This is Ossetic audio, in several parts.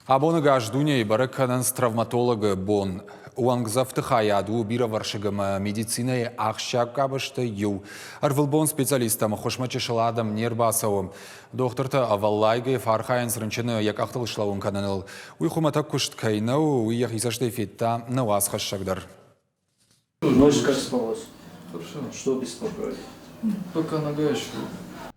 Абоны газ дунейы бӕрӕг кӕнынц травматологы бон. Уӕнгдзӕфты хайад у бирӕвӕрсыг ӕмӕ медицинӕйы ахсджиаг къабӕзтӕй иу. Ӕрвылбон специалисттӕм ӕххуысмӕ чысыл адӕм не рбацӕуы. Дохтыртӕ ӕвӕллайгӕ фӕархайынц рынчыны йӕ къӕхтыл слӕууын кӕныныл. Уый хуымӕтӕг куыст кӕй нӕу, уый йӕхи цӕстӕй федта нӕ уацхӕссӕг дӕр. Ночь как спалось? Хорошо. Что беспокоит? Пока нога еще.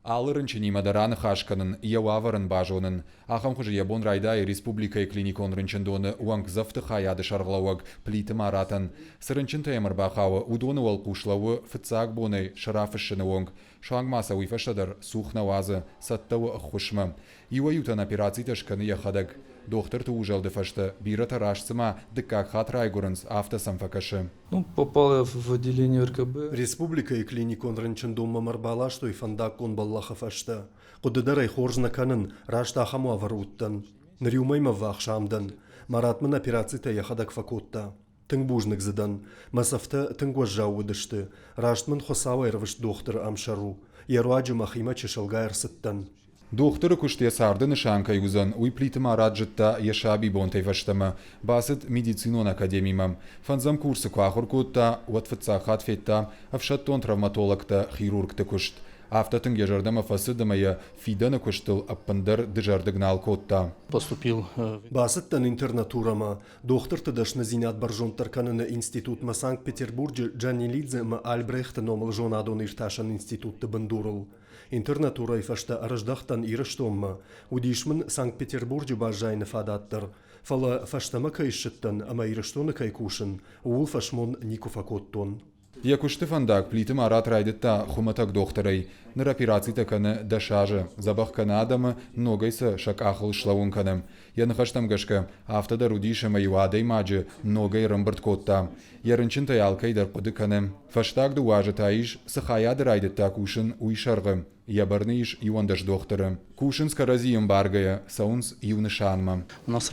Алы рынчынимӕ дӕр аныхас кӕнын, йӕ уавӕр ын базонын. Ахӕм хуызы йӕ бон райдайы республикӕйы клиникон рынчындоны уӕнгдзӕфты хайады сӕргълӕууӕг Плиты Маратӕн. Цы рынчынтӕ йӕм ӕрбахауы, уыдоны уӕлхъус лӕууы фыццаг бонӕй сӕ рафыссыны онг. Суанг ма сӕ уый фӕстӕ дӕр цух нӕ уадзы, цӕттӕ у ӕххуысмӕ. Иуӕй-иутӕн операцитӕ скӕны йӕхӕдӕг. Дохтырты узӕлды фӕстӕ бирӕтӕ раст цыма дыккаг хатт райгуырынц, афтӕ сӕм фӕкӕсы. Ну, попал я в отделение РКБ. Республикӕйы клиникон рынчындонмӕ мӕ ӕрбаластой фӕндаггон бӕллӕхы фӕстӕ. Хъуыды дӕр ӕй хорз нӕ кӕнын, раст ахӕм уавӕры уыдтӕн. Ныр иу мӕймӕ ӕввахс ам дӕн. Марат мын операцитӕ йӕхӕдӕг фӕкодта. Тынг бузныг дзы дӕн. Мӕ цӕфтӕ тынг уӕззау уыдысты. Раст мын Хуыцауӕй ӕрвыст дохтыры ӕмсӕр у. Йӕ руаджы мӕхимӕ чысылгай ӕрцыдтӕн. Дохтыры куыст йӕ царды нысан кӕй уыдзӕн, уый Плиты Марат зыдта йӕ сабибонтӕй фӕстӕмӕ. Бацыд медицинон академимӕ. Фӕндзӕм курсы куы ахуыр кодта, уӕд фыццаг хатт федта ӕфсӕддон травматологтӕ-хирургты куыст. Афтӕ тынг йӕ зӕрдӕмӕ фӕцыд ӕмӕ йӕ фидӕны куыстыл ӕппындӕр дызӕрдыг нал кодта. Поступил Бацыдтӕн интернатурӕмӕ, Дохтырты дӕсныдзинад бӕрзонддӕр кӕныны институтмӕ Санкт-Петербурджы Джанелидзе ӕмӕ Альбрехты номыл зонадон-иртасӕн институтты бындурыл. Интернатурӕйы фӕстӕ ӕрыздӕхтӕн Ирыстонмӕ, уыдис мын Санкт-Петербурджы баззайыны фадат дӕр, фӕлӕ фӕстӕмӕ кӕй ссыдтӕн ӕмӕ Ирыстоны кӕй кусын, ууыл фӕсмон никуы фӕкодтон. Йӕ куысты фӕндаг Плиты Марат райдыдта хуымӕтӕг дохтырӕй. Ныр операцитӕ кӕны 10 азы, дзӕбӕх кӕны адӕмы, ногӕй сӕ сӕ къахыл слӕууын кӕны. Йӕ ныхӕстӕм гӕсгӕ, афтӕ дӕр уыдис ӕмӕ-иу адӕймаджы ногӕй ӕрӕмбырд кодта. Йӕ рынчынтӕй алкӕй дӕр хъуыды кӕны. Фӕстаг дыууӕ азы та ис, цы хайады райдыдта кусын, уый сӕргъы. Йӕ бӕрны ис 11 дохтыры. Кусынц кӕрӕдзийы ӕмбаргӕйӕ, цӕуынц иу нысанмӕ.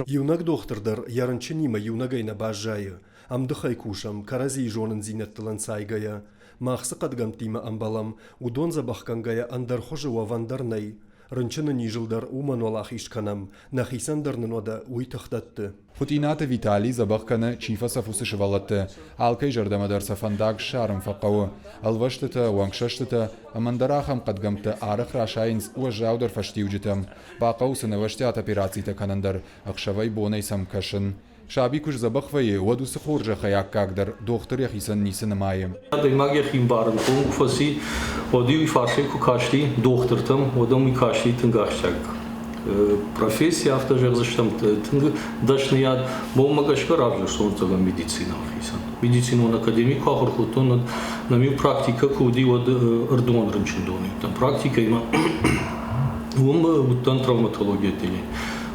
Иунӕг дохтыр дӕр йӕ рынчынимӕ иунӕгӕй нӕ баззайы. Ӕмдыхӕй кусӕм, кӕрӕдзийы зонындзинӕдтыл ӕнцайгӕйӕ. Мах цы хъӕдгӕмттимӕ ӕмбӕлӕм, уыдон дзӕбӕхгӕнгӕйӕ ӕндӕр хуызы уӕвӕн дӕр нӕй. Рынчыны низыл дӕр уымӕн уӕлахиз кӕнӕм, нӕхицӕн дӕр нын уӕдӕ уый тых дӕтты. Хуытъинаты Виталий дзӕбӕх кӕны, чи фӕцӕф, уыцы сывӕллӕтты. Алкӕй зӕрдӕмӕ дӕр сӕ фӕндаг ссарын фӕхъӕуы. Ӕлвӕстытӕ, уӕнгсӕстытӕ ӕмӕ ӕндӕр ахӕм хъӕдгӕмттӕ арӕх расайынц уӕззаудӕр фӕстиуджытӕм. Бахъӕуы сын ӕвӕстиат операцитӕ кӕнын дӕр, ӕхсӕвӕй-бонӕй сӕм кӕсын. Саби куы сдзӕбӕх вӕййы, уӕд уыцы хорзӕхӕй аккагдӕр дохтыр йӕхицӕн ницы нымайы. Адӕймаг йӕхи мбарын хъом куы фӕци, уӕд-иу уый фарсӕй куы касти дохтыртӕм, уӕд ӕм уый касти тынг ахсджиаг професси, афтӕ зӕгъдзыстӕм, тынг дӕсныйад. Мӕнмӕ гӕсгӕ равзӕрстон ӕцӕгӕн медицинӕмӕ хицӕн. Медицинон академи куы ахуыр кодтон, уӕд нӕм-иу практикӕ куы уыди, уӕд ӕрдон рынчындоны уыдтӕн практикӕимӕ. Уым уыдтӕн травматологийы отделенийы.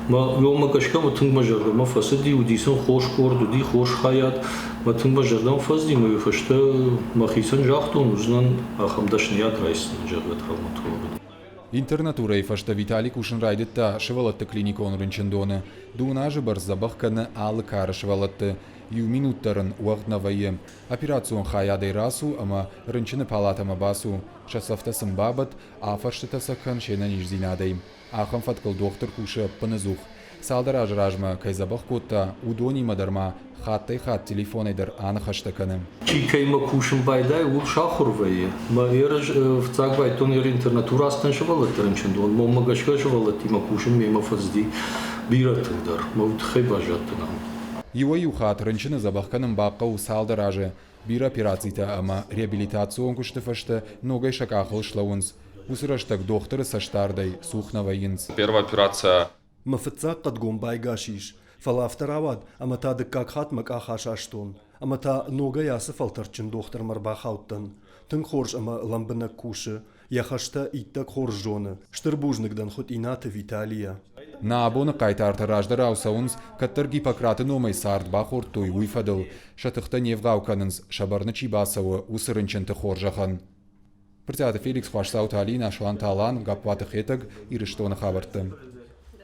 Мӕ уомӕ гӕсгӕ мӕ тынг мӕ зӕрдӕмӕ фӕцыди, уыди сын хорз къорд, уыди хорз хайад. Мӕ тынг мӕ зӕрдӕмӕ фӕцыди, мӕ уый фӕстӕ мӕхицӕн загътон, уыдзынӕн ахӕм дӕсныйад райсдзынӕн, зӕгъгӕ, травматологӕн. Интернатурӕйы фӕстӕ Виталий кусын райдыдта сывӕллӕтты клиникон рынчындоны. Дыууын азы бӕрц дзӕбӕх кӕны алы кары сывӕллӕтты. Иу минут дӕр ын уӕгъд нӕ вӕййы. Операцион хайадӕй рацу ӕмӕ рынчыны палатӕмӕ бацу, сӕ цӕфтӕ сын бабӕтт, афӕрстытӕ сӕ кӕн се нӕниздзинадӕй. Ахӕм фӕткыл дохтыр кусы ӕппынӕдзух. Цалдӕр азы размӕ кӕй дзӕбӕх кодта, уыдонимӕ дӕр ма хаттӕй-хатт телефонӕй дӕр аныхӕстӕ кӕны. Чи кӕимӕ кусын байдайы, ууыл сахуыр вӕййы. Мӕ ерыс фыццаг байдтон ер интернатурӕ ацыдтӕн сывӕллӕтты рынчындон. Мӕнмӕ гӕсгӕ сывӕллӕттимӕ кусын мемӕ фӕцыди бирӕ тынгдӕр. Мӕ уый тыххӕй баззадтӕн ам. Иуӕй-иу хатт рынчыны дзӕбӕх кӕнын бахъӕуы цалдӕр азы. Бирӕ операцитӕ ӕмӕ реабилитацион куысты фӕстӕ ногӕй сӕ къахыл слӕууынц. Уыцы рӕстӕг дохтыры цӕстдардӕй цух нӕ вӕййынц. Первая операция Мӕ фыццаг хъӕдгом байгас ис, фӕлӕ афтӕ рауад, ӕмӕ та дыккаг хатт мӕ къах асастон, ӕмӕ та ногӕй ацы фӕлтӕрдджын дохтырмӕ ӕрбахаудтӕн. Тынг хорз ӕмӕ лӕмбынӕг кусы, йӕ хӕстӕ иттӕг хорз зоны. Стыр бузныг дӕн Хуытъинаты Виталийӕ. Нӕ абоны хъайтартӕ раздӕрау цӕуынц, кӕддӕр Гиппократы номӕй цард бахордтой, уый фӕдыл. Сӕ тыхтӕ не вгъау кӕнынц, сӕ бӕрны чи бацӕуы, уыцы рынчынты хорзӕхӕн. Брытъиаты Феликс, Хуасдзауты Алинӕ, Суанты Алан, Гаппуаты Хетӕг, Ирыстоны хабӕрттӕ.